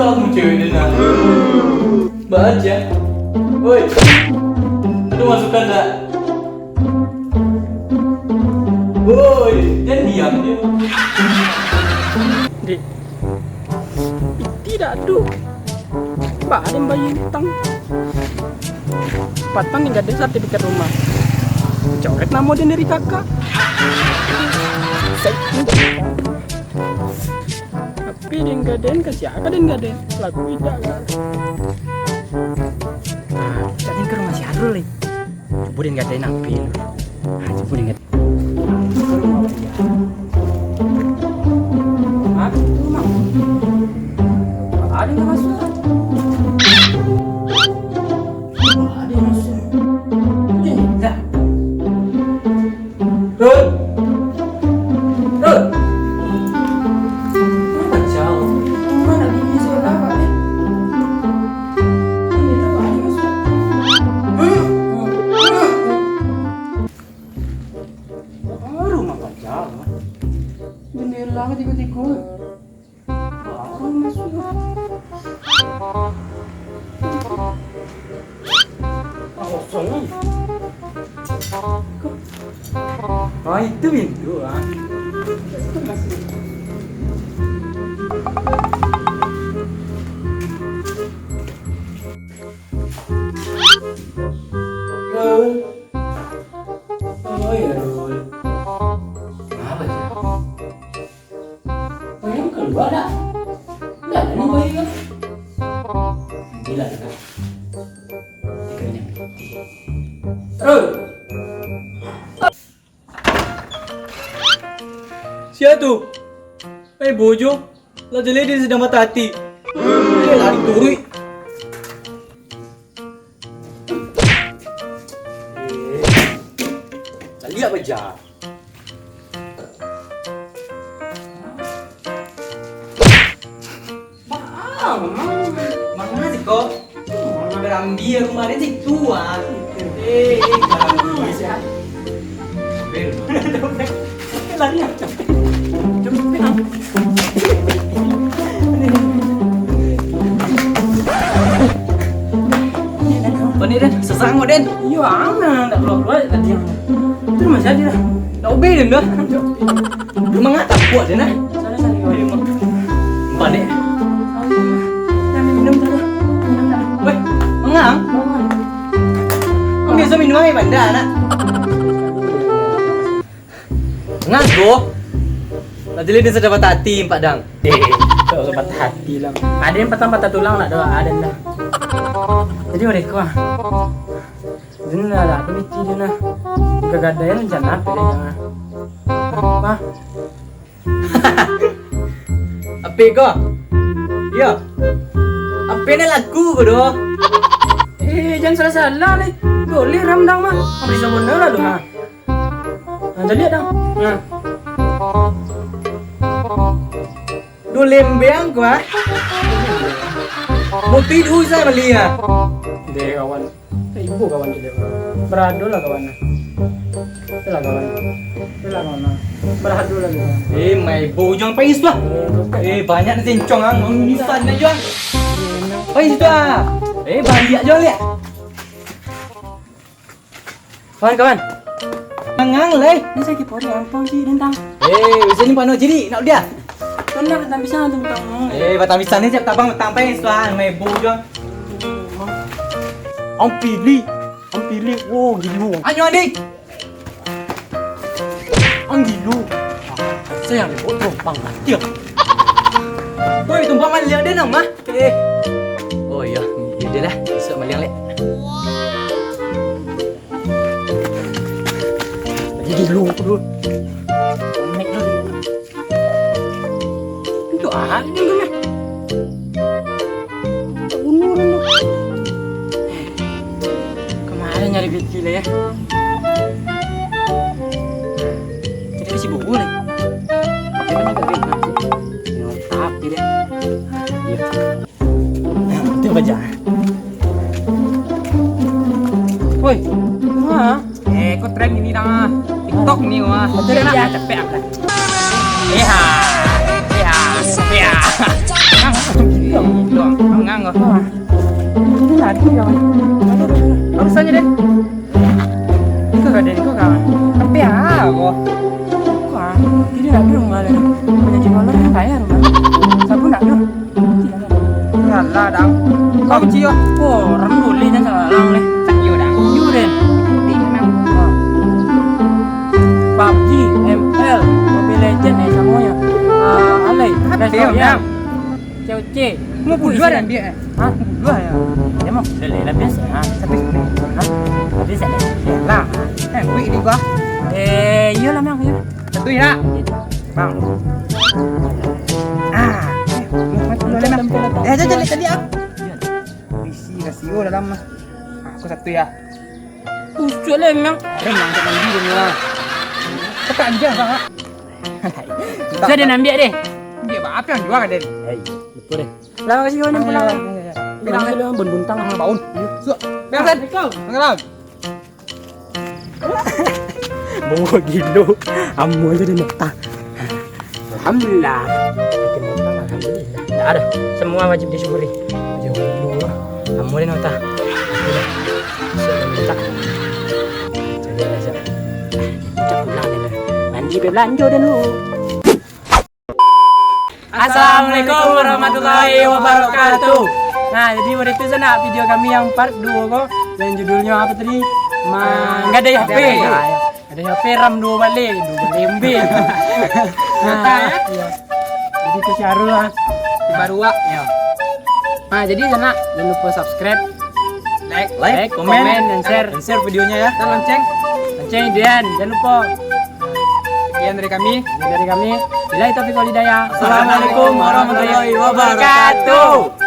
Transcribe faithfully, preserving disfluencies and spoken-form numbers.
Kamu cewek dia nak. Baca. Woi. Ada masukan tak? Woi, jangan diam dia. Dek, piti dak ado. Ba den bayia utang. Patang tingga den sertifikat rumah. Coret namo den dari kakak. Tapi den gaden, ka sia ka den gaden? Lagu idak lah. Ah, tak den ka rumah si Arul lai. Cubo den gaden Apil. Ah, cubo den gaden. Ah, tu mah. Ada yang masuk. Ada yang masuk. Ada yang tak. Rul! Rul! Kenapa jauh? Rumah nak dingin sebelah, Pak, eh? Ini tak ada masuk. Baru rumah pacar, jendela ketiga-tiga. Baru masuk. Kosong. Oh, itu pintu, ah. Rul. Oh, ya, Rul. Kenapa, Cak? Bayang kalua dak? Dak ado nang bayia. Nantilah, Kak. Tikam nyo. Rul! Sia tu? Ai, bojo. Lah jaleh den sadang patah ati. Eh, lari turuik. Eh, caliak baja. Manga, manga, manga siko? Manga barambia rumah den situ, ah. Eh, eh, barambia sia. Lari, ah. Panik, Den. Sasak angok, Den. Iyo, ang nan ndak kaluar-kaluar tadi. Itu rumah sia lah. Ndak ubeh, Den, dah. Rumah ngak tapuak, Den, ah. Sana, sana, iyo. Panik. Nan minum tu lah. Weh, mangang. Ang biaso minum aia banda, nak. Ngago. Lah jaleh den sadang patah ati, Pak Dang. Eh, kok usah patah ati lah. Ado nan patah, patah tulang nak doa, ado lah. Jadi, mereka, ah. Ini lah, lah, aku mikir dia, nah. Jika gadai rencana apa dia, nah? Mah. Apa ko? Yo. Apa ni laku ko doh? Eh, jangan salah-salah ni. Boleh ramdang mah. Habis sama lah tu, ha. Nah, jadi dah. Nah. Duo lembeng ko, ah. Muti duo sa bali, ah. Deh, kawan. Eh, ibo kawan tu, deh. Barado lah kawan. Itulah kawan. Itulah kawan. Barado lah kawan. Eh, mai bo jangan pais tu, ah. Eh, banyak ni cincong, ah. Mau nisan aja, ah. Pais tu, ah. Eh, baliak aja, liak. Kawan, kawan. Mangang, leh. Ni sakik pori ampau si Dentang. Eh, bisa ni pano jadi, nak dia. Benar, batang pisang tu, Bang. Eh, batang pisang ni siap tabang, batang pais, tuan. Mai bu jo. Ang pilih. Ang pilih. Oh, gilo. Anyo, adik. Ang gilo. Saya ambil buat tumpang mati. Woi, tumpang maliang dia nang mah. Eh. Oh, iya. Iya dia lah. Besok maliang, lek. Lagi dulu, dulu. Mek dulu. Itu ah, ini dulu. Tak bunuh dulu. Kemarin nyari piti lah ya. Jadi kasih buku nih. Tapi kan juga bebas. Ya, tapi deh. Iya. Nah, itu aja. Woi, ah. Eh, kok tren ini dah. TikTok ni wah. Betul ya? Capek apa? Iya. Iya. Iya. Nah, langsung gini dong. Enggak tahu ah. Ini lagi kawan. Aduh, aduh, aduh. Bagus aja deh. Kau gak ada, kau kawan. Tapi ah, kau. Kau ah. Jadi nak dulu malah. Banyak jualan yang kaya rumah. Sabu nak dulu. Yalah, Dang. Kau kecil yo. Oh, orang boleh dah salah orang leh. Iyo, Dang. Iyo, Den. Di memang. PUBG, M L, Mobile Legend, eh, semuanya. Ah, alai, Clash Royale, C O C. Mau pun jual dan dia, eh? Hah? Jual ya? Dia mau beli lah biasa. Hah? Tapi, hah? Biasa. Lah, eh, wih di gua. Eh, iyalah, Mang, iya. Satu ya? Bang. Ah, eh, mau mati dulu lah, Mang. Eh, aja, aja, tadi ah. Isi rasio dalam mah. Aku satu ya. Usut lah, Mang. Ada Mang, tak mandi dia ni lah. Tekan dia, Bang. Sudah dia nak ambil deh. Ambil apa yang jual, Den? Eh, betul deh. Lah, kasih kawan pulang. Bilang dulu, Bun Buntang sama Baun. Sudah. Bilang, Den. Assalamualaikum. Salam. Bawa gilo. Amu aja dia mentah. Alhamdulillah. Makin mentah, alhamdulillah. Tak ada. Semua wajib disyukuri. Jauh dulu lah. Amu dia mentah. Sudah. Sudah mentah. Jadi biasa. Kita pulang dulu. Mandi, belanjo dulu. Assalamualaikum warahmatullahi wabarakatuh. Nah, jadi waktu itu sanak video kami yang part dua ko, yang judulnya apa tadi? Manggadai H P. Gadai H P. Gadai H P, RAM dua baleh, dua baleh ambil. Nah, iya. Jadi itu si Arul lah. Baru ah. Ya. Nah, jadi sanak, jangan lupa subscribe, like, like, komen, dan share. Dan share videonya ya. Dan lonceng. Lonceng, Dian. Jangan lupa. Sekian dari kami. Sekian dari kami. Billahi taufiq wal hidayah. Assalamualaikum warahmatullahi wabarakatuh.